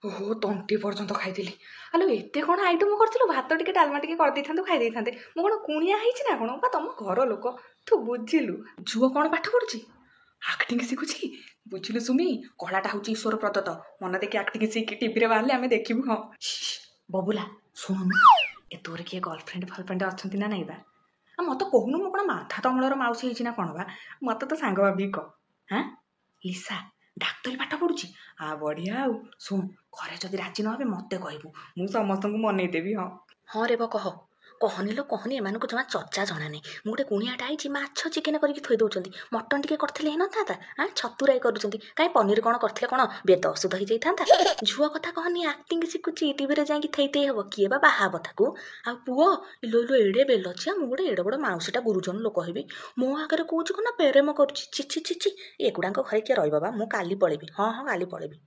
ଓହୋ, ତଣ୍ଟି ପର୍ଯ୍ୟନ୍ତ ଖାଇଥିଲି। ଆଲୋ, ଏତେ କ'ଣ ଆଇଟମ୍ କରିଥିଲୁ? ଭାତ ଟିକେ, ଡାଲମା ଟିକେ କରିଦେଇଥାନ୍ତୁ, ଖାଇ ଦେଇଥାନ୍ତେ। ମୁଁ କ'ଣ କୁଣିଆ ହେଇଛି ନା କ'ଣ ବା ତମ ଘର ଲୋକ? ତୁ ବୁଝିଲୁ। ଝୁଅ କ'ଣ ପାଠ ପଢୁଛି? ଆକ୍ଟିଂ ଶିଖୁଛି। ବୁଝିଲୁ ସୁମି, କଳାଟା ହେଉଛି ଈଶ୍ୱର ପ୍ରଦତ୍ତ। ମନ ଦେଇକି ଆକ୍ଟିଂ ଶିଖି ଟିଭିରେ ବାହାରିଲେ ଆମେ ଦେଖିବୁ। ହଁ ବବୁଲା, ଶୁଣୁନୁ, ଏ ତୋର କିଏ ଗର୍ଲଫ୍ରେଣ୍ଡ ଫର୍ଲଫ୍ରେଣ୍ଡ ଅଛନ୍ତି ନା ନାଇଁ ବା? ଆଉ ମୋତେ କହୁନୁ, ମୁଁ କ'ଣ ମାଥା ତମଳର ମାଉସୀ ହେଇଛି ନା କ'ଣ ବା? ମୋତେ ତ ସାଙ୍ଗ ଭାବିକି କହ। ହାଁ, ଲିସା ଡାକ୍ତରୀ ପାଠ ପଢୁଛି? ଆ ବଢ଼ିଆ। ଆଉ ଶୁଣ, ଘରେ ଯଦି ରାଜି ନ ହେବେ ମୋତେ କହିବୁ, ମୁଁ ସମସ୍ତଙ୍କୁ ମନେଇଦେବି। ହଁ ହଁ ରେ ବ କହ। କହନି ଲୋ କହନି, ଏମାନଙ୍କୁ ଜମା ଚର୍ଚ୍ଚା ଜଣା ନାହିଁ। ମୁଁ ଗୋଟେ କୁଣିଆଟା ଆଇଛି, ମାଛ ଚିକେନ କରିକି ଥୋଇ ଦେଉଛନ୍ତି। ମଟନ୍ ଟିକେ କରିଥିଲେ ହେଇନଥାନ୍ତା? ଆଁ, ଛତୁରାଇ କରୁଛନ୍ତି କାଇଁ? ପନିର କ'ଣ କରିଥିଲେ କ'ଣ ବେଦ ଅଶୁଦ୍ଧ ହେଇଯାଇଥାନ୍ତା? ଝୁଅ କଥା କହନି, ଆକ୍ଟିଂ ଶିଖୁଛି, ଟିଭିରେ ଯାଇକି ଥେଇ ଥେଇ ହେବ। କିଏ ବା ବାହା ହବ ତାକୁ? ଆଉ ପୁଅ ଇଲୋ ଇଲୋ, ଏଡ଼େ ବେଲଚିଆ। ମୁଁ ଗୋଟେ ଏଡ଼େ ବଡ଼ ମାଉସୀଟା, ଗୁରୁଜନ ଲୋକ ହେବି, ମୋ ଆଗରେ କହୁଛି କ'ଣ ନା ପ୍ରେମ କରୁଛି। ଛି ଛି ଛି ଛି, ଏଗୁଡ଼ାଙ୍କ ଘରେ କିଏ ରହିବ ବା? ମୁଁ କାଲି ପଳେଇବି। ହଁ ହଁ, କାଲି ପଳେଇବି।